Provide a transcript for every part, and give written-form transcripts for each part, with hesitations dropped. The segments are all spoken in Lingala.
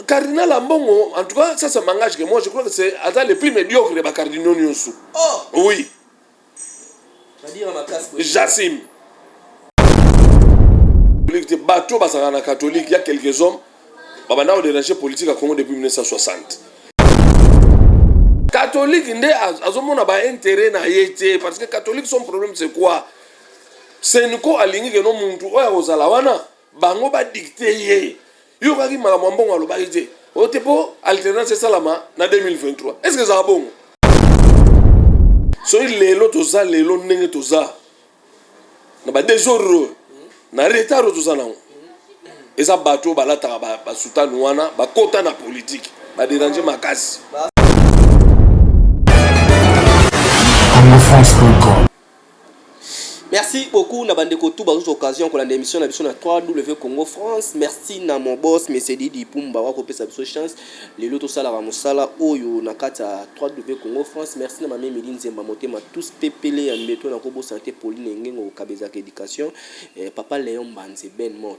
Cardinal Ambongo, en tout cas, ça m'engage que moi, je crois que c'est aza le plus médiocre de bacardinaux nyonso. Oh. Oui. Badira makasi boye. J'assume. Te bato bazalaka na catholique, il y a quelques hommes babanda kodéranger politique ya Congo depuis 1960. Catholique nde azomona baintérêt na ye te, parce que catholique, son problème, c'est quoi? Cenco alingi que non, muntu oyo akozala wana, bango badicte ye. Yokaki makambo ya mbongo alobaki te, oyo te mpo alternance esalama na 2023. Est ce que ezala bongo? Soki lelo toza, lelo ndenge toza na badésordre oyo, na retard oyo toza nango, eza bato oyo balataka basoutane wana, bakota na politike, badéranger makasi. congofrance.com. Merci beaucoup na bandeko tout bazozwa occasion kolanda émission na biso na 3W Congo France. Merci na mon boss, monsieur Didi Pumba, wa kopesa biso chance lelo tosalaka mosala oyo na kati ya 3W Congo France. Merci na mame Emili Nzemba Motema, tous pepele ya mbeto. Na kobosana te Pauline Ngengo kokabezaka éducation, papa Léon Mbanze Ben Mok,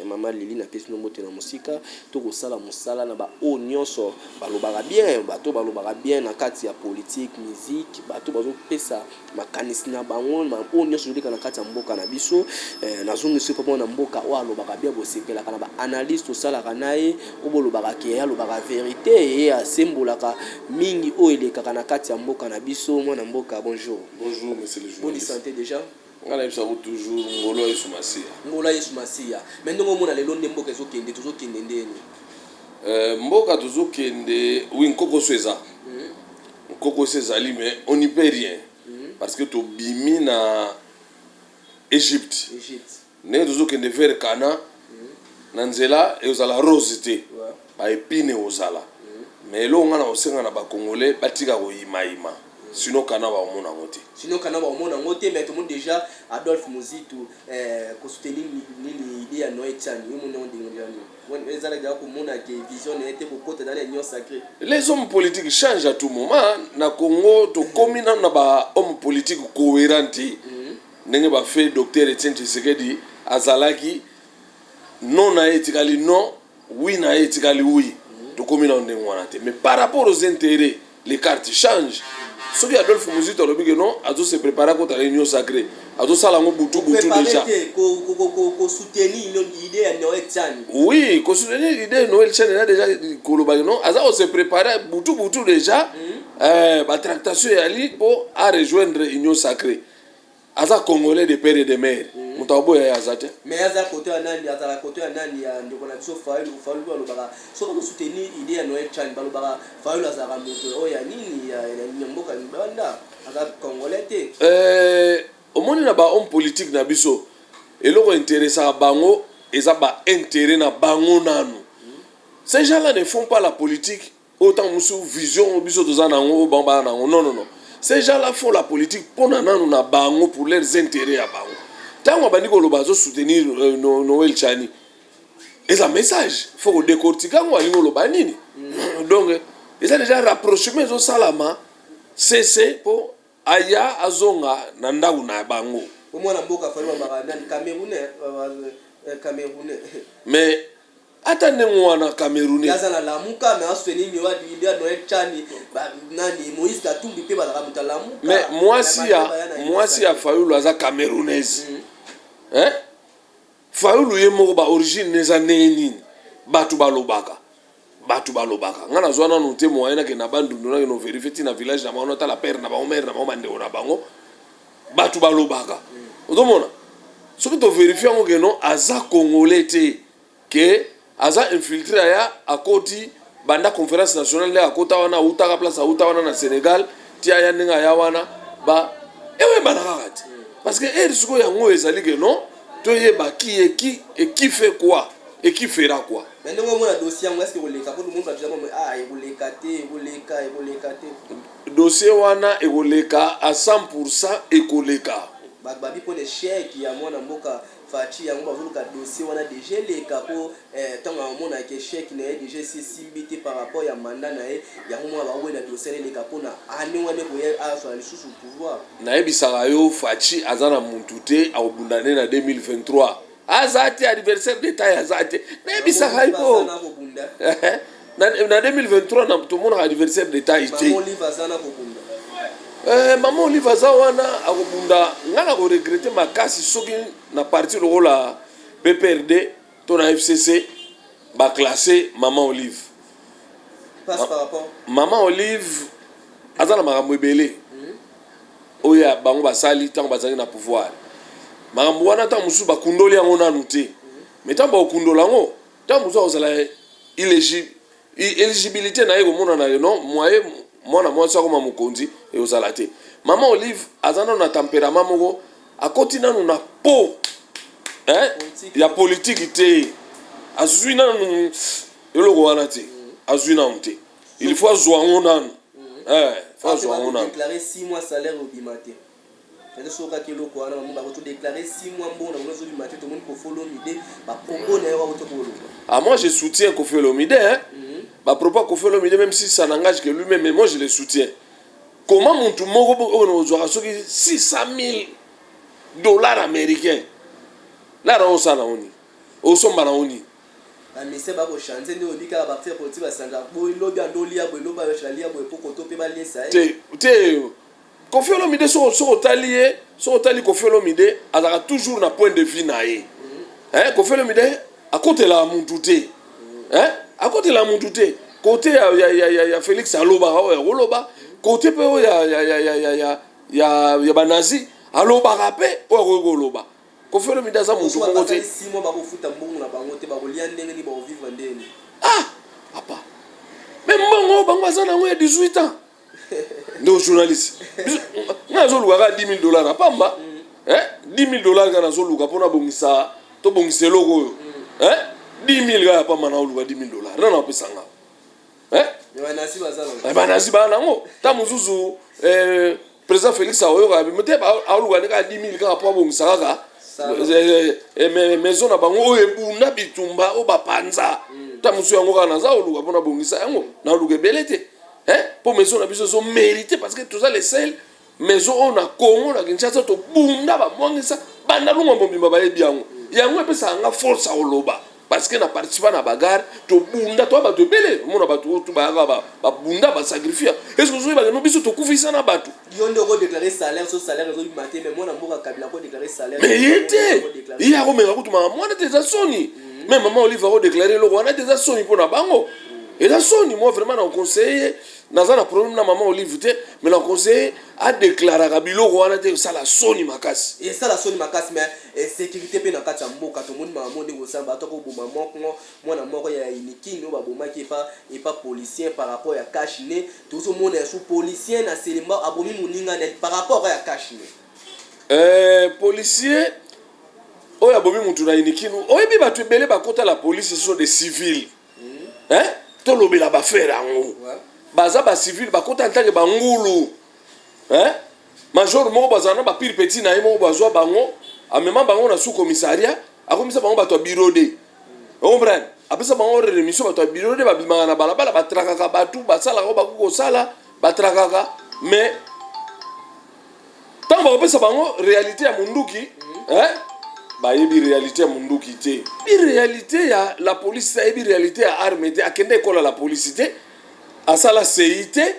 mama Lili, napesi no mbote na mosika. Tokosala mosala na baoyo nyonso balobaka bien, bato balobaka bien na kati ya politique, musique, bato bazopesa makanisi na bango oyo nyonso ezoleka na kati ya mboka na biso. Nazongisi mpo mona mboka oyo alobaka bien, bosepelaka na baanalyse tosalaka na ye, oyo bolobaka ke ye alobaka vérité, ye asembolaka mingi oyo elekaka na kati ya mboka na biso. Mwana mboka, bonjour. Bonjour, monsieur le Boni journaliste. santé déjà? Ngai nayebisako toujours, ngolo ya Yesu Masiya. Ngolo ya Yesu Masiya. Me ndenge omona lelo nde mboka ezokende, tozokende ndeni? Mboka tozokende, oui, nkokoso eza, nkokoso ezali, mais on n'y peut rien, parce que tobimi na Égypte. Égypte. Ndenge tozokende vers Canaan, na nzela ezala rose te, baépines ozala. Mais eloko ngai na kosenga na bacongolais, batika koyimayima, sinon Canaan bakomona yango te. Sinon Canaan bakomona yango te. Mais tomoni déjà Adolphe Muzito kosoutenir nini, idée ya Noël Tshiani. Yo moni yango ndenge nini? Ezalaki déjà komona ke vision na ye te kokota dans l'Union sacrée? Les hommes politiques changent à tout moment. Na Congo, tokomi nano na bahomme politique cohérent te. Ndenge bafe docteur Etienne Tshisekedi azalaki, non na ye etikali non, oui na ye etikali oui. Tokomi nano ndenge wana te, mais par rapport aux intérêts, les cartes changent. Soki Adolphe Muzito alobi ke non, azose préparer akota na Union sacrée, azosala yango butu butu déjà. Te, kosoutenir idée ya Noël Tshiani. Oui, kosoutenir idée Noël Tshiani eza déjà kolobaki non, aza kose préparer butu butu déjà, batractation eyali mpo arejoindre Union sacrée. Aza Congolais de père et de mère, moto aboya ye aza te. Mais aza kote ya nani? Azala kote ya nani? Ya ndeko na biso Fayulu. Fayulu alobaka soki azosoutenir idée ya Noël Tshiani, balobaka Fayulu azalaka moto oyo ya nini, ya mboka libanda, aza Congolais te. Omoni, na bahomme politique na biso, eloko intéressaka bango eza baintérêt na bango nanu. Ces gens là ne font pas la politique oyo ntango mosusu vision biso toza nango, oyo bango baa nango. Non, non, non, ces gens là font la politique mpona nanu na bango, pour leurs intérêts ya bango. Ntango abandi koloba azosoutenir Noël Tshiani, eza message, faut kodécortiquer yango, alingi oloba nini. Donc eza déjà rapprochement ezosalama cc mpo aya azonga na ndako na bango. Omwana mboka Fayulu babaka nani, Camerounais, Camerounais. Mais ata ndenge wana Camerounais, aza na Lamuka, mais asoutenir idée ya Noël Tshiani. Nani, Moïse Katumbi mpe bazalaka moto alamuka. Mais mwasi ya Fayulu aza Camerounaise, hein? Fayulu ye moko, baorigine eza ndenge nini? Bato balobaka, bato balobaka. Ngai nazwa nanu te moyen nakende na Bandundu, nakende ovérifier ntina village na bango, natala père na bango, mère na bango, bandeko na bango. Bato balobaka, ozomona, soki tovérifier yango que non, aza Congolais te, ke aza infiltré, aya akoti banda conférence nationale nde akota wana, autaka place auta wana na Sénégal, ti aya ndenge aya wana, ba ewebana kaka te, parce que ere sikoyo yango ezali ke non, toyeba qui est qui et qui fait quoi et qui fera quoi. Mais ndenge omona dossier yango, est-ce ekoleka? Mpo tomoni bato yango, ah, ekoleka te, ekoleka, ekoleka te. Dossier wana ekoleka à 100, ekoleka. Bato babi mpona échec ya mwana mboka Fatshi, yango bazoluka dossier wana déjà eleka, mpo ntango amonaka échec na ye déjà esi esimbi te par rapport ya mandat na ye, yango mwana bawela dossier wana eleka mpona ane wana ekoya azwa lisusu pouvoir. Nayebisaka yo, Fatshi aza na muntu te akobunda nde na 2023. Aza te, adversaire de taille aza te. Nayebisaka yo. Na 2023 tomonaka adversaire de taille te. Mama Olive aza na kobunda. Mama Olive aza wana, akobunda. Ngai na koregretter makasi soki na parti lokola PPRD to na FCC baclasse Mama Olive. Passe par rapport. Mama Olive aza na makambo ebele oyo bango basali ntango bazalaki na pouvoir. Makambo wana, ntango mosusu bakundoli yango nanu te, mais ntango bakokundola yango, ntango mosusu akozala éligibilité na ye komonana non moye mwana mwasi akoma mokonzi ekozala te. Mama Olive aza nanu na tempérament moko, akoti nanu na po, hein? Ya politike te, azwi nanu eloko wana te, azwi nanu te. Il faut azwa yango nanu, faut azwa yango nanu. Déclarer 6 mois salaire obima te, eza soki kaka eloko wana bango bakoto déclarer 6 mois, mbongo na bango ezobima te. Tomoni Koffi Olomide, bapropos na ye wakoto koloba. Ah, moi je soutiens Koffi Olomide, hein? Bapropos ya Koffi Olomide, même si ça n'engage que lui-même, mais moi je le soutiens. Comment mutu moko oyo ozwaka soki 600 000 $ américain, lara osala oni, osomba na oni? Bamise bakochange nde oyebi kaka baaffaire politique, basanga boye lobi andolia boye, lobi alia boye, po koto mpe baliesa ye. Te te, Koffi Olomide, soki otali ye, soki otali Koffi Olomide, azalaka toujours na point de vue na ye, hein. Koffi Olomide akotelaka mutu te, hein, akotelaka mutu te. Kote ya Félix alobaka oyo akoloba, kote mpe oyo ya banazi alobaka mpe oyo akoki koloba. Koffi Olomide aza mutu moko te. 6 mois bakofuta mbongo na bango te, bakolia ndenge nini? Bakovivre ndenge nini? Ah papa, mais mbongo bango baza nango ya 18 ans nde journaliste. Ngai nazoluka kaka 10 000 $ apamba, 10 000 $ kaka nazoluka mpona bongisa, tobongisa eloko oyo. 10 000 kaka pamba, naoluka 10 000 dollars nana opesa nga. Banasi baza nango. Banasi baa nango. Ta mosusu président Félix aoyoka te, aoluka nde kaka 10 000 kaka mpo abongisa kaka maison na bango oyo ebunda bitumba, oyo bapanza. Ta mosusu yango kaka naza oluka mpona bongisa yango, naoluka ebele te mpo maison na biso ezomérite, parce que toza le seul maison oyo na Congo, na Kinshasa, tobunda, bamwangisa banda lunga mobimba, bayebi yango. Yango epesaka nga force ya koloba, parce que na participa na bagarre, tobunda, toya bato ebele, omona bato oyo tu bayaka, babunda, basacrifia. Est ce que ozoyebaka no biso tokufisa na bato? Yo nde okodéclare salaire, so salaire ezobima te, mais mwana mboka Kabila akodéclare salaire. Mais ye te, ye akomeka kutumaka mwana te, eza soni. Mais mama Olive akodéclare eloko wana te, eza soni mpo na bango, eza soni. Moi vraiment na conseiller, naza na problème na mama Olive te, mais na conseiller adéclaraka biloko wana te, esala soni makasi. Esala soni makasi, mais insécurité mpe na kati ya mboka, tomoni mama ndenge osala bato akoboma moko, mwana moko ya Unikin oyo babomaki epa policier par rapport ya cache-nez. Tozomona ya su policier na Selemba abomi moninga na par rapport ya cache-nez. Policier oyo abomi mutu na Unikinu, oyebi bato ebele bakota la police, ce sont des civils, hein? Tolobela bafere yango. Baza bacivile, bakota ntange bangulu, hein? Major moko bazala na bapire petit na ye moko, bazwa bango, amema bango na sous commissariat, akomisa bango bato ya bureau de comprendre, apesa bango ordre de mission. Bato ya bureau de babimaka na balabala, batrakaka bato, basalaka oyo bakoki kosala, batrakaka. Mais ntango bakopesa bango réalité ya munduki, hein? Bayebi réalité ya munduki te, bi réalité ya la police te, ayebi réalité ya arme te, akende ekola la police te, asala sei te,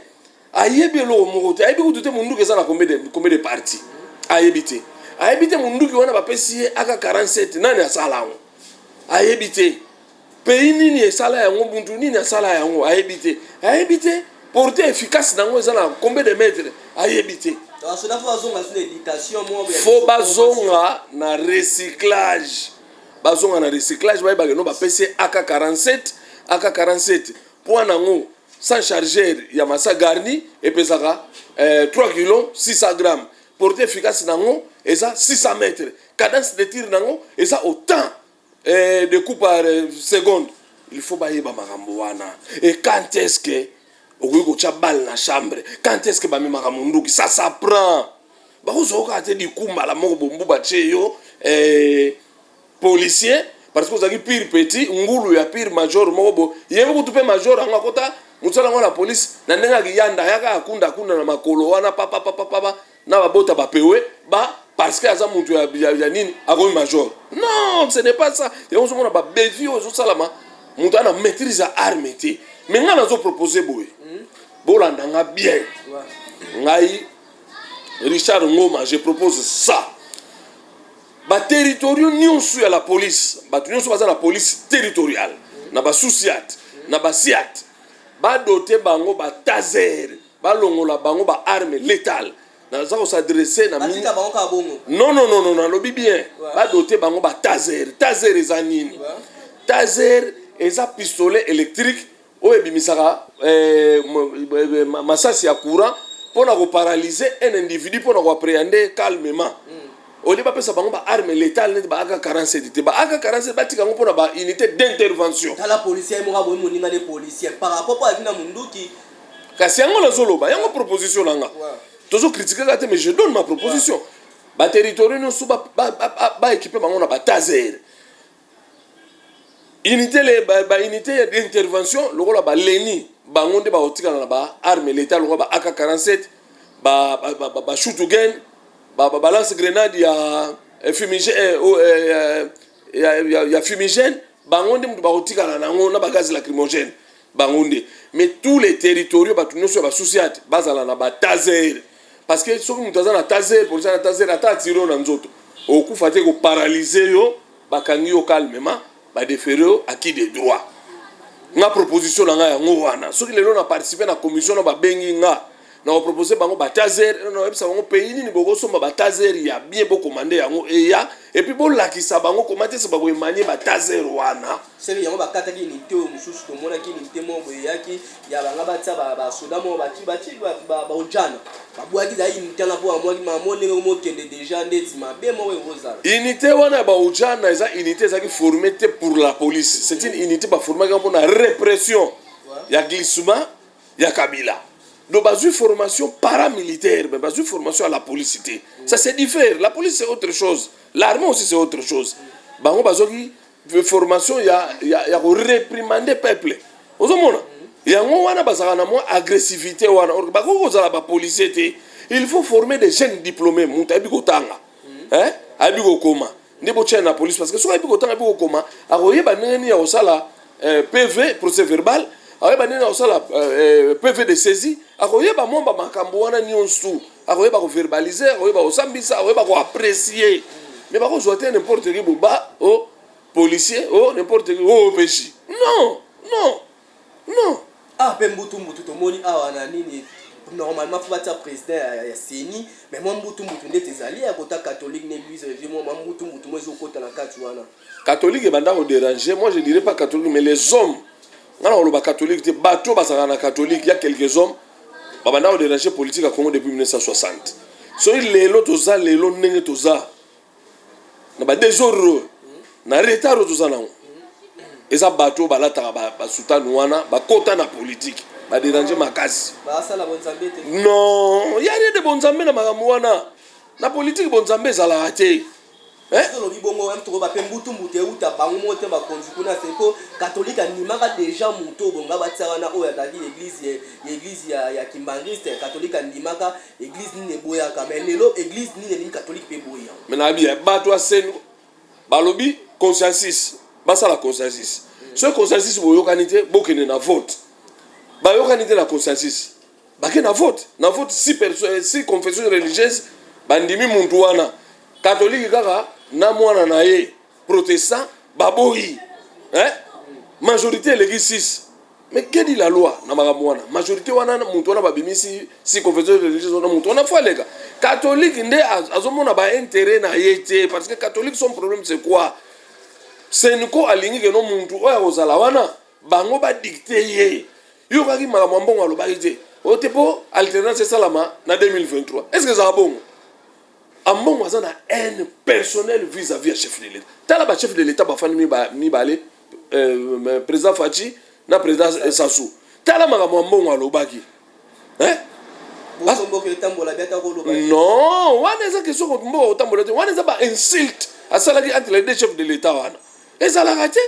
ayebi eloko moko te, ayebi kutu te munduki eza na combien de parti, ayebi te. Ayebi te munduki wana bapesi ye AK 47, nani asala yango, ayebi te. Pays nini esala yango, muntu nini asala yango, ayebi te. Ayebi te portée efficace nango eza na combien de mètres, ayebi te. Basoda faut bazonga sur l'éducation moko. Faut bazonga na recyclage, bazonga na recyclage, bayebaka no bapesi AK 47, AK 47 poids nango sans chargeur ya masa garni epesaka 3 kilo 600 grammes, portée efficace nango eza 600 mètres, cadence de tir nango eza autant de coups par seconde. Il faut bayeba makambo wana. Et quand est-ce que okoki kotya balle na chambre, quand est-ce que bamemaka munduki, ça s'apprend. Bakozwa kaka te likumbala moko bombu batie yo policier parce que ozalaki pire petit ngulu ya pire major moko bo yebi kutu mpe major yango akota mosala yango na police na ndenge akiyanda, ayaka akunda akunda na makolo wana papapapapa na babota bapewe ba, parce que aza mutu ya nini, akomi major. Non, ce n'est pas ça. Yango ozomona babevi oyo ezosalama. Moto ana maîtrise ya arme te. Mais ngai nazopropose boye, bolanda nga bien. Ngai Richard Ngoma, je propose ça: baterritorio nyonso ya la police, bato nyonso baza na police territoriale, na basous-ciat, na baciat, badote bango bataser, balongola bango baarme létale. Naza kos'adresser na Batika bango kaka bongo? Non, non, non, non, nalobi bien. Badote bango bataser. Taser eza nini? Taser eza pistolet électrique oyo ebimisaka masasi ya courant mpona koparalyser un individu, mpona koappréhender calmement. Olie bapesa bango baarme létale neti ba AK 47 te. Ba AK 47, batika yango mpona baunité d'intervention. Tala, policier moko aboyi moninga ne policier par rapport po azalaki na munduki. Kasi yango nazoloba, yango proposition na nga. Tozocritiquer kaka te, mais je donne ma proposition. Baterritorio nyonso, baéquipe bango na bataser. Unité baunité d'intervention lokola baleni, bango nde bakotikala na baarme létale lokola ba AK 47, bashoot-gun, balance grenade ya fumigène, ya fumigène. Bango nde moto bakotikala nango na bagaz lacrymogène, bango nde. Mais tous les territoriaux, bato nyonso ya basous-ciat bazala na bataser, parce que soki moto aza na taser, policier na taser, ata atire yo na nzoto, okufa te, koparalyser yo, bakangi yo calmement, badéférer yo à qui de droit. Nga proposition na ngai yango wana. Soki lelo na participe na commission na babengi nga na kopropose bango bataser, nayebisa bango pays nini bokosomba bataser ya bien, bokomande yango eya, et puis bolakisa bango koma te se bakoemanie bataser wana. Seke yango bakataki unité oyo mosusu. Tomonaki unité moko boye eyaki ya banga, batia basoda moko, bati baojana, babwaki. Ezalaki unité wana mpo bamwaki mamo ndenge mokende déjà ndeti mabe moko ekozala. Unité wana ya baojana eza unité ezalaki formé te pour la police. C'est une unité baformaki mpona répression ya glissement ya Kabila. Donc bazwi formation paramilitaire, mais bazwi formation à la police te. Ça, c'est différent. La police, c'est autre chose, l'armée aussi, c'est autre chose. Bango bazwaki formation ya koréprimander peuple. Ozomona yango wana bazalaka na mwa agressivité wana. Bakoki kozala bapolicier te. Il faut former des jeunes diplômés. Moto ayebi kotanga, hein? Ayebi kokoma nde botia na police, parce que soki ayebi kotanga, ayebi kokoma, akoyeba ndenge nini ya kosala PV, procès verbal, akoyeba ndenge ya kosala PV de saisie, akoyeba mwa bamakambo wana nyonso, akoyeba koverbaliser, akoyeba kosambisa, akoyeba koapprécier. Mais bakozwa te n'importe qui boba o policier o n'importe qui o OPJ. Non, non, non. Ah, mpe mbutu mbutu tomoni awa na nini, normalement faut batia président ya CENI, mais mwa mbutu mbutu ndeti ezali ya kota catholique na église réveil, mwa mbutu mbutu mo ezokota na kati wana. Catholique ebanda kodéranger. Moi, je dirais pas catholique, mais les hommes. Nga na koloba catholique te, bato bazalaka na catholique. Ya quelques hommes babanda kodéranger politique ya Congo depuis 1960. Soki lelo toza lelo ndenge toza na badésordre oyo, na retard oyo toza nango, eza bato oyo balataka basoutane wana, bakota na politique, badéranger makasi. Basala bonzambe te? Non, ya rien de bonzambe na makambo wana. Na politique, bonzambe ezalaka te. Eh? Tolobi bongo toko bape mbutu mbutu euta bango moko te, bakonzi kuna se po catholique andimaka déjà moto oyo bonga batia wana, oyo azalaki église ya église ya kimbanguiste. Catholique andimaka, église nini eboyaka? Mais lelo église nini elingi catholique mpe eboyi yango? Me nayebi ya bato ya seni balobi consensus, basala consensus. Soki consensus boyokani te, bokende na vote. Bayokani te na consensus, bake na vote. Na vote, six personnes, six confessions religieuses bandimi muntu wana. Catholique kaka na mwana na ye protestant baboyi, hein? Majorité eleki 6. Mais que dit la loi na makambo wana? Majorité wana, moto wana babimisi six confessions religieuses wana, moto wana faut aleka. Catholique nde azomona baintérêt na ye te, parce que catholique, son problème, c'est quoi? CENCO alingi keno muntu oyo akozala wana, bango badicter ye. Yokaki makambo ya mbongo alobaki te oyo te mpo alternance esalama na 2023. Est ce que ezala bongo? Ambongo aza na haine personnelle vis-à-vis ya chef de l'État. Tala bachef de l'État bafandi mibale, président Fatshi na président Sassou. Tala makambo ya mbongo alobaki, hein? Bosomboka etambola biata koloba. Non, wana eza question mboka kotambola te. Wana eza bainsulte asalaki entre les deux chefs de l'État. Wana ezalaka te.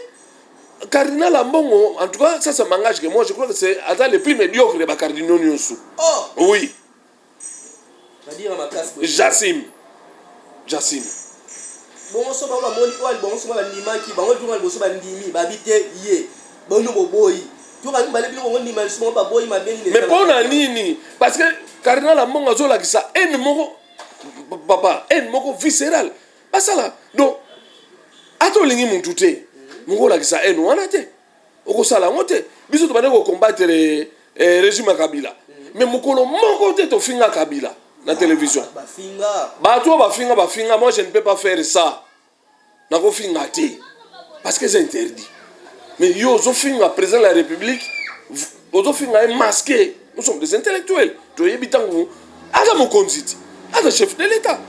Cardinal Ambongo, en tout cas, ça, ça m'engage que moi, je crois que c'est aza le plus médiocre de bacardinaux nyonso. Oh. Oui. Badira makasi boye. J'assume, j'assume. Bongo so bango bamoni oyo, bango so bandimaki bango tunga liboso, bandimi babi te ye. Bono boboyi toka mibale, bino bongo ndima lisusu bango baboyi mabe nini? Mais mpo na nini? Parce que cardinal Ambongo azolakisa haine moko, papa, haine moko viscérale basala. Donc ata olingi mutu te, moko olakisa haine wana te, okosala yango te. Biso tobandi kocombattre régime ya Kabila, mais mokolo moko te tofinga Kabila na télévision. Bafinga. Bato oyo bafinga, bafinga. Moi, je ne peux pas faire ça, nakofinga te parce que c'est interdit. Mais yo ozofinga président de la République, ozofinga ye masqué. Nous sommes des intellectuels, toyebi ntango aza mokonzi te, aza chef de l'État.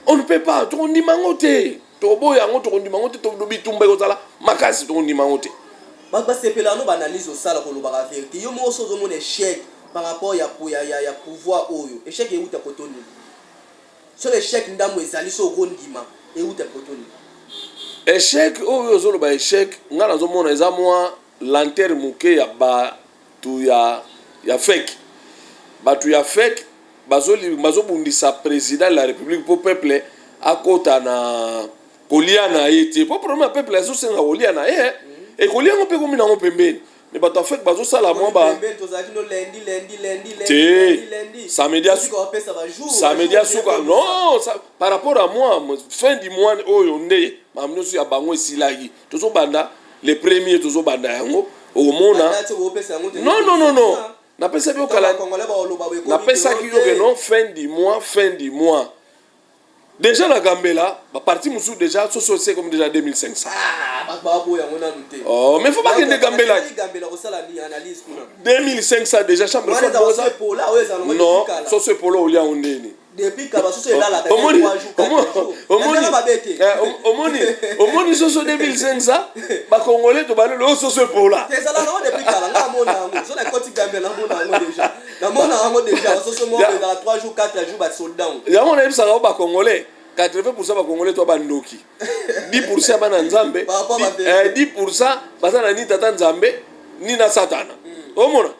On ne peut pas, tokondima yango te, tokoboya yango, tokondima yango te. Bitumba ekozala makasi, tokondima yango te. Bato basepela no baanalyse osala, kolobaka vérité. Yo moko so ozomona échec par rapport ya pouvoir oyo, échec euta koto nini? Soki échec ndambo ezali, so okondima euta koto nini? Échec oyo ozoloba, échec, ngai nazomona eza mwa lenteur moke ya bato ya FEC. Bato ya FEC bazobundisa président de la République mpo peuple akota na kolia na ye te, mpo problème ya peuple azosenga kolia na ye, ekolia yango mpe komi nango pembeni. Mais bato ya FEC bazosala mwa ba Pembeni tozalaki no lundi, lundi, lundi. Te. Lundi. Samedi. Bapesa bajour. Samedi asuka non, ça, par rapport à moi, fin du mois oyo nde makambo nyonso ya bango esilaki. Tozobanda le premier, tozobanda yango, okomona. Non, non, non, non, napesaki yo kala, napesaki yo ke non, fin du mois, fin du mois déjà na Gambela, baparti mosusu déjà soso c'est comme déjà 2500. Bato baboya yango nanu te. Oh, mais faut bakende Gambela. Gambela kosala nini, analyse kuna? 2500 déjà, chambre wana forte. Eza epola oyo ezala. Non, soso epola, olia yango ndeni? Depuis kala soso elalaka. Omoni omoni mabe te. Omoni soso 2500, bakongolais tobaleli oyo soso epola. Ezala nango depuis kala. Nga namona yango, so nakoti Gambela, namona yango déjà, namona yango déjà. Soso moko ezala 3 jours, 4 jours, basoldat yango. Yango nayebisaka o bakongolais, 80 % bakongolais to bandoki, 10 % ya bana Nzambe. Par rapport à 10 % baza na ni tata Nzambe ni na Satana. Omona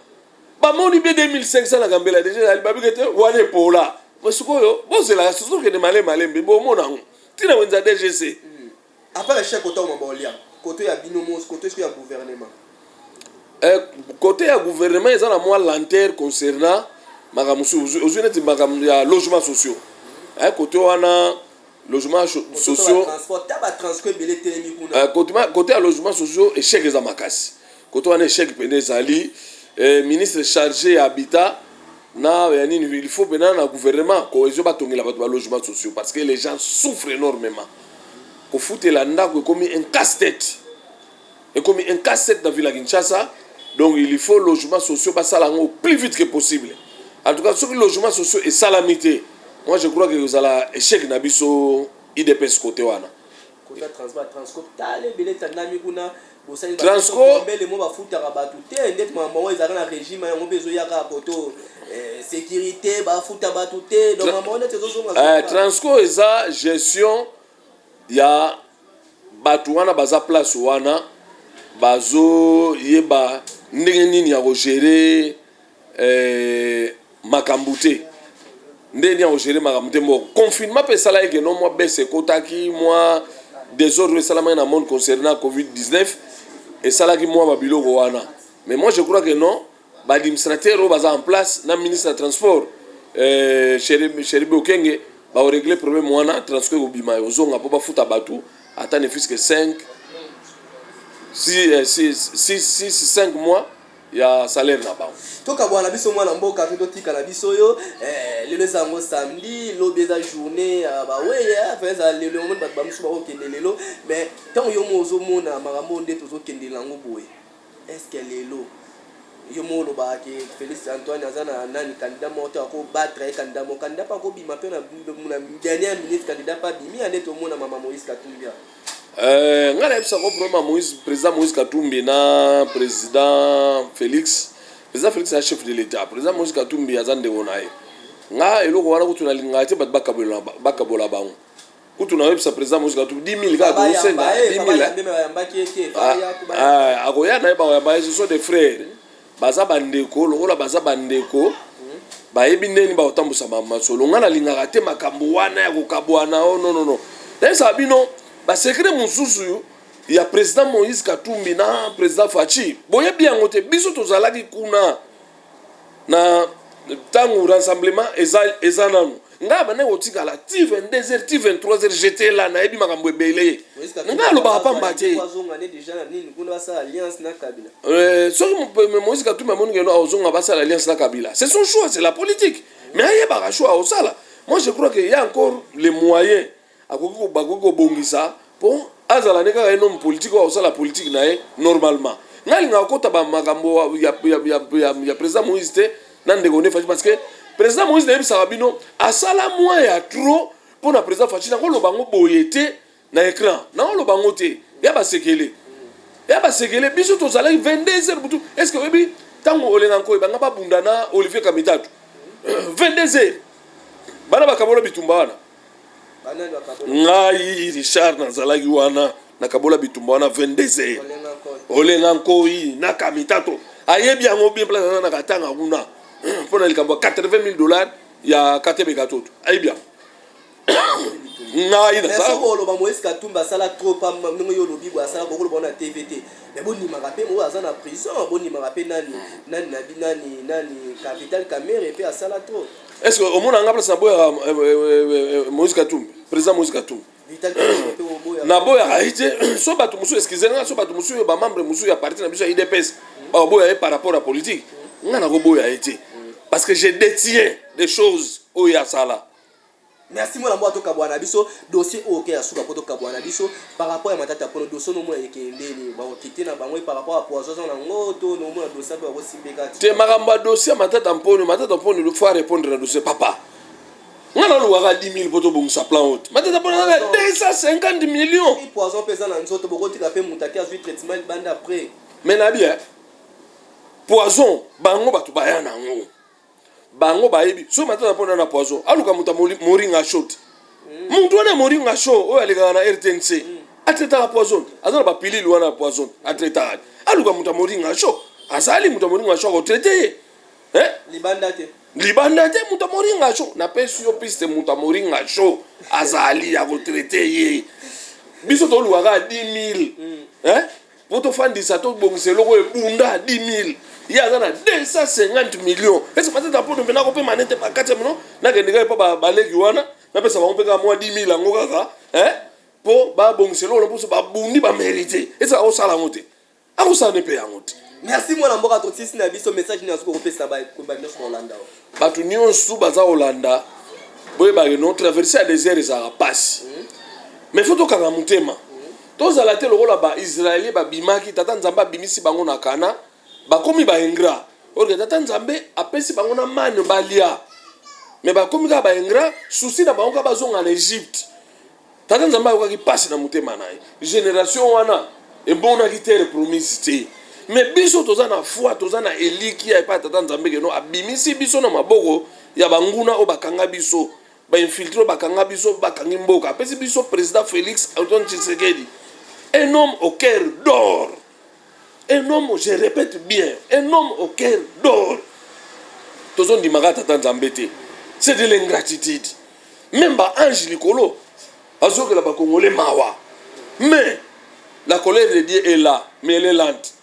bamoni bie 2500 na Gambela déjà ezali, babike te wana epola. Mais sikoyo bozelaka soso okende malembe malembe, bomona yango ntina wenza DGC. Après échec, koto mama olia koto ya bino mo, koto esko ya gouvernement? Côté ya gouvernement eza na mwa lenteur concernant makambo mosusu. Ozwi neti makambo ya logement sociaux, côté wana logement sociaux. Transport, ta batransport ebele etelemi kuna. Côté ya logement sociaux, échec eza makasi côté wana, échec pene ezali. Ministre chargé ya habitat na ya nini, il faut pena na gouvernement cohésion batongela bato balogement sociaux, parce que les gens souffrent énormément. Kofutela ndako ekomi un casse-tête, ekomi un casse-tête na ville ya Kinshasa. Donc il faut logement sociaux basala yango plus vite que possible. En tout cas, soki logement sociaux esalami te, moi je crois que ezala échec na biso UDPS côté wana. Kota transport, Transco, tala ebele etandami kuna, bosali. Mbele mo bafutaka bato te, ndeti makambo yango ezalaka na régime yango mpe ezoyaka koto sécurité, bafuta bato te. Donc makambo neti ezozonga. Transco eza gestion ya bato wana baza place wana, bazoyeba ndenge nini ya kogérer makambo te, ndenge nini ya kogérer makambo te. Moko confinement mpe esalaki ke no mwa baisse ekotaki, mwa désordre esalamaki na monde concernant COVID-19, esalaki mwa babiloko wana. Mais moi je crois que non, baadministrateur oyo baza en place na ministre ya transport Chérubin Okende bakorégler problème wana. Transport ekobima, ozonga mpo bafuta bato ata ne fût-ce que 5, 6, 6, 6, 5 mois ya salaire na bango. Tokabwana na biso, mwana mboka, to totika na biso oyo. Lelo eza yango samedi, lobi eza journée ya baweya. Enfin, eza lelo, omoni bato bamosusu bakokende lelo. Mais ntango yo mo ozomona makambo nde tozokendela yango boye, est ce que lelo yo mo olobaka ke Félix Antoine aza na nani, candidat moko te akobattre ye, candidat moko, candidat mpe akobima mpe na dernière minute, candidat mpe abimi ya nde tomona mama Moïse Katumbi? Ngai nayebisaka problème ya Moïse, président Moïse Katumbi na président Félix. Président Félix aza chef de l'État, président Moïse Katumbi aza ndeko na ye. Nga eloko wana kutu nalingaka te bato bakabola bango. Kutu nayebisa président Moïse Katumbi 10 000 kaka tokosenga 10 000, akoya na ye, bakoyamba ye. Ce sont des frères, baza bandeko. Lokola baza bandeko, bayebi ndeni bakotambusa masolo. Ngai nalingaka te makambo wana ya kokabwana. O non, non, non, nayebisaka bino basecret mosusu. Ya président Moïse Katumbi na président Fatshi, boyebi yango te. Biso tozalaki kuna na ntango rassemblement eza nanu. Ngai bande kotikala ti 22 heures, ti 23 heures, j'étais là. Nayebi makambo ebele. Ngai alobaka pamba te. Azonga nde déjà na nini kuna, basala alliance na Kabila. Soki Moïse Katumbi amoni keno azonga, basala alliance na Kabila, c'est son choix, c'est la politique, mais ayebaka choix aosala. Moi, je crois que y a encore les moyens, akoki bakoki kobongisa mpo azala nde kaka ye homme politique oyo akosala politique na ye normalement. Ngai alingaka kota bamakambo ya président Moïse te na ndeko nde Fatshi, parce que président Moïse, nayebisaka bino, asala mwa ya trop mpo na président Fatshi. Nakoloba yango boye te na écran, nakoloba yango te ya basekele, ya basekele. Biso tozalaki 22 heures butu. Est ce que oyebi ntango Olenga Nkoy banga babunda na Olivier Kamitatu, 22 heures, bana bakabola bitumba wana? Banani bakabola? Ngai Richard nazalaki wana, nakabola bitumba wana 22 heures. Olenga Nkoy? Olenga Nkoi na Kamitato ayebi yango bien. Place aza na Katanga kuna mpo na likambo ya 80 000 dollars ya Katebe Katoto, ayebi yango. Ngai mais naza soki oloba Moïse Katumbi asala trop pa ndenge yo olobi boye, asala, bokoloba na TV te, mais bondimaka mpe oyo aza na prison, bondimaka mpe nani nani nabi nani nani Vital Kamerhe mpe asala trop. Est ce que omona nga place naboyaka Moïse Katumbi, président Moïse Katumbi? Vital Kamerhe mpe oboyaka? Naboyaka ye te. So bato mosusu, excuse nga, so bato mosusu oyo bamembre mosusu ya parti na biso ya UDPS bakoboya ye par rapport à politique, nga nakoboya ye te, parce que je détiens des choses oyo asala. Merci, mwana mboka. Tokabwana na biso. Dossier oyo oke ya suka mpo tokabwana na biso par rapport ya Matata Mpono, dossier nomona ekendeni, bakokite na bango par rapport ya poison aza nango to nomona dossier mpe bakosimbeka? Te, makambo ya dossier ya Matata Mpono, Matata Mpono faut répondre na dossier. Papa, nga nalukaka 10 000 mpo tobongisa plan oyo te. Matata Mpono aza na 250 millions. Poison mpe eza na nzoto, bokotika mpe moto ake azwi traitement libanda après. Mais nayebi poison, bango bato baya nango, bango bayebi. Soki Matata Mpono na poison, aluka moto ya moringa chaud te. Motu wana ya moringa chaud oyo alekaka na RTNC atraitaka poison, aza na bapilile wana ya poison atraitaka. Aluka moto ya moringa chaud, azali moto ya moringa chaud, akotraite ye. Eh? Libanda te? Libanda te. Moto ya moringa chaud, napesi yo piste, moto ya moringa chaud azali ya kotraite ye. Biso tolukaka 10 000, eh? Po tofandisa, tobongisa eloko oyo ebunda. 10 000, ye aza na 250 millions. Ese Matata Mpono mpe nakopema nete bakati ya mino, nakende kaka epa baleki wana, napesa bango mpe kaka mwa 10 000 yango kaka, eh? Mpo babongisa eloko na mposo babundi, bamérite. Ese akosala yango te, akosala ne mpe yango te. Merci, mwana mboka. Totisi na biso. Message nini azoki kopesa bato nyonso kolanda o? Bato nyonso baza kolanda, boyebake no traverse ya désert ezalaka pasi, mais faut tokanga motema, tozala te lokola baisraélien babimaki. Tata Nzambe abimisi bango na Kana, bakomi baingrat. Orke Tata Nzambe apesi bango na manne balia, mais bakomi kaka baingrat, souci na bango kaka bazonga na Egypte. Tata Nzambe ayokaki mpasi na motema na ye. Génération wana emonaki terre promise te. Mais biso toza na foi, toza na elikia epai ya Tata Nzambe keno abimisi biso na maboko ya banguna oyo bakanga biso, bainfiltre oyo bakanga biso, bakangi mboka. Apesi biso président Félix Antoine Tshisekedi, un homme au cœur d'or, un homme, je répète bien, un homme au cœur d'or. Tozondimaka Tata Nzambe te, c'est de l'ingratitude. Même baange likolo azokela bakongole mawa. Mais la colère de Dieu est là, mais elle est lente.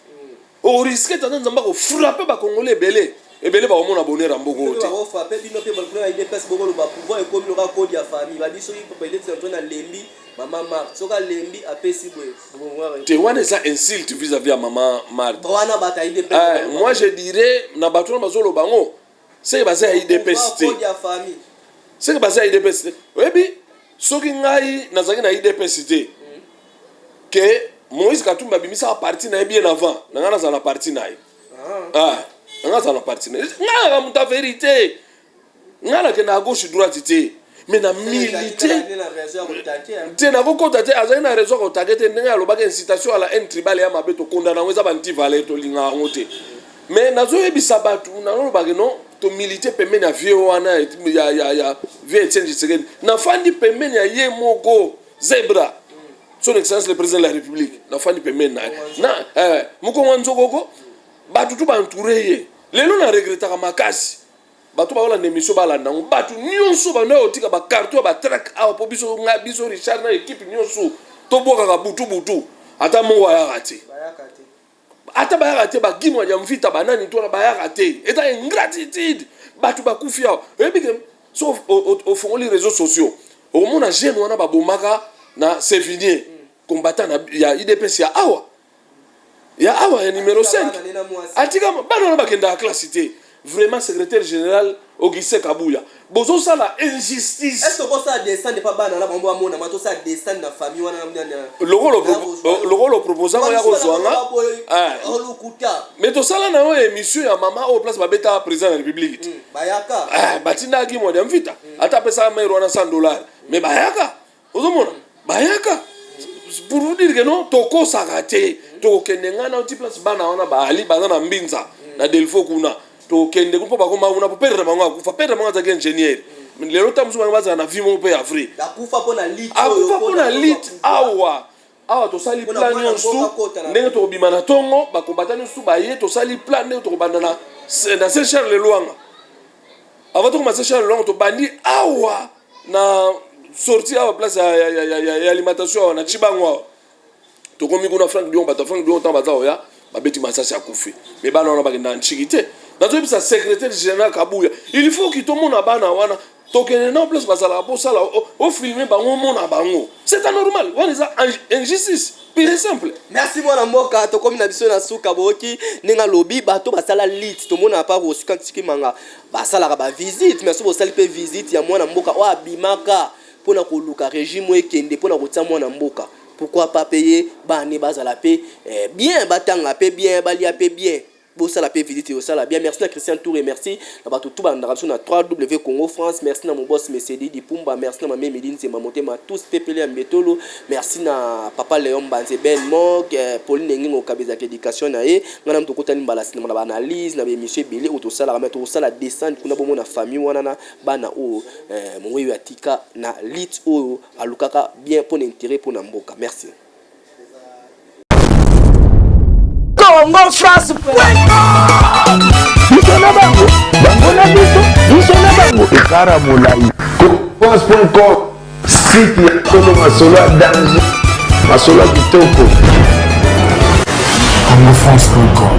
Orisque Tata Nzambe akofrappe bakongole ebele ebele, bakomona bonheur ya mboka oyo te. Bakofrappe bino mpe kuna na UDPS. Bokoloba pouvoir ekomi loka kode ya famille babi. Soki Papa Antoine alembi, mama Marthe soki alembi, apesi boye. Te, wana eza insulte vis-à-vis ya mama Marthe. Wana bato ya UDPS. Moi, je dirais na bato wana bazoloba ngo, seke baza ya UDPS te. Kode ya famille. Seke baza ya UDPS te. Oyebi, soki ngai nazalaki na UDPS te, ke Moïse Katumbi abimisaka parti na ye bien avant na ngai nazala na parti na ye. Ah, na ngai azala na parti na ye. Ngai naka moto ya vérité, ngai nakende à gauche droite te, mais na milite te, nakokota te. Azali na raison akotake te. Ndenge alobaki incitation à la haine tribale ya mabe, tokondana yango, eza baantivaleur, tolingaka yango te. Mais nazoyebisa bato, nalobaki non, tomilite pembeni ya vieux wana ya vieux Etienne Tshisekedi. Nafandi pembeni ya ye moko zebra, son excellence le président de la République. Nafandi pembeni na ye na mokongo ya nzokoko, bato tu baentoure ye. Lelo na regretaka makasi. Bato baolanda émission, balanda yango. Bato nyonso bando otika bacarton ya batrack awa mpo biso, nga, biso Richard na équipe nyonso tobwakaka butu butu. Ata moko ayaka te, ata bayaka te. Bagimwa ya mvita, banani to wana bayaka te. Eza ingratitude. Bato bakufi awa. Oyebi ke so ofongoli réseaux sociaux, okomona jeune wana babomaka na Sévigné, combattant ya UDPS ya awa, ya awa, ya numéro 5. Atika bana wana bakendaka classe te. Vraiment, secrétaire général Augustin Kabuya, bozosala injustice. Est-ce que bosala descendre pa bana na bango, bamona ma tosala descendre na famille wana? Lokolo proposant ya kozwanga. Olukuta. Mais tosala na oyo émission ya mama oyo, place babetaka président ya République te. Bayaka. Batindaki mwadi ya mvita, ata apesaka maire wana 100 $, mais bayaka. Ozomona, bayaka pour vous dire que non, tokosaka te. Tokokende ngai na oti place bana wana baali, baza na Mbinza na Delfo kuna. Tokende mpo bakoma kuna po père na bango akufa. Père na bango azalaki ingénieur. Lelo ta mosusu bango bazala na vie moko mpe ya vrai. Akufa mpo na lit. Akufa mpo na lit. Awa awa tosali plan nyonso ndenge tokobima na ntongo, bakombata nyonso baye. Tosali plan ndenge tokobanda na Saint Charles Lwanga. Avant tokoma Saint Charles Lwanga, tobandi awa na sortie awa, place ya alimentation awa na Chibango. Awa tokomi kuna, Frank Dion, bato ya Frank Dion, ntango baza koya, babeti masasi, akufi. Me bana wana bakenda na ntshiki te. Nazoyebisa secrétaire général Kabuya, il faut ki tomona bana wana, tokende na place bazalaka mposala ofilme bango, omona bango. C'est anormal wana, eza injustice pure et simple. Merci, mwana mboka. Tokomi na biso na suka. Boyoki ndenge alobi, bato basala lit, tomona pa kosika Ntikimanga basalaka bavisite. Mais so bosali mpe visite ya mwana mboka oyo abimaka mpona koluka régime oyo ekende, mpona kotia mwana mboka, pourquoi pas mpe ye bana bazala mpe bien, batanga mpe bien, balia mpe bien? Bosala mpe visite, osala bien. Merci na Christian Tour et merci na bato tu balandaka biso na 3W Congo France. Merci na mobos Mesedi Dipumba, merci na mame Medi Nzemba Motema, tous pepele ya Mbetolo. Merci na papa Léon Mbanze, Ben Mok, Pauline Ngengo okabezaka éducation na ye. Ngai na moto okotani mbala nsima na baanalyse na baémission ebele oyo tosalaka. Mais tokosala descendre kuna, bomona famille wana na bana oyo mongo oyo atika na lit, oyo alukaka bien mpo na intérêt, mpo na mboka. Merci. Congo France. Biso na bango, bango na biso, biso na bango, ekara molai. France.com, site ya solo, masolo ya danger, masolo ya kitoko. congofrance.com.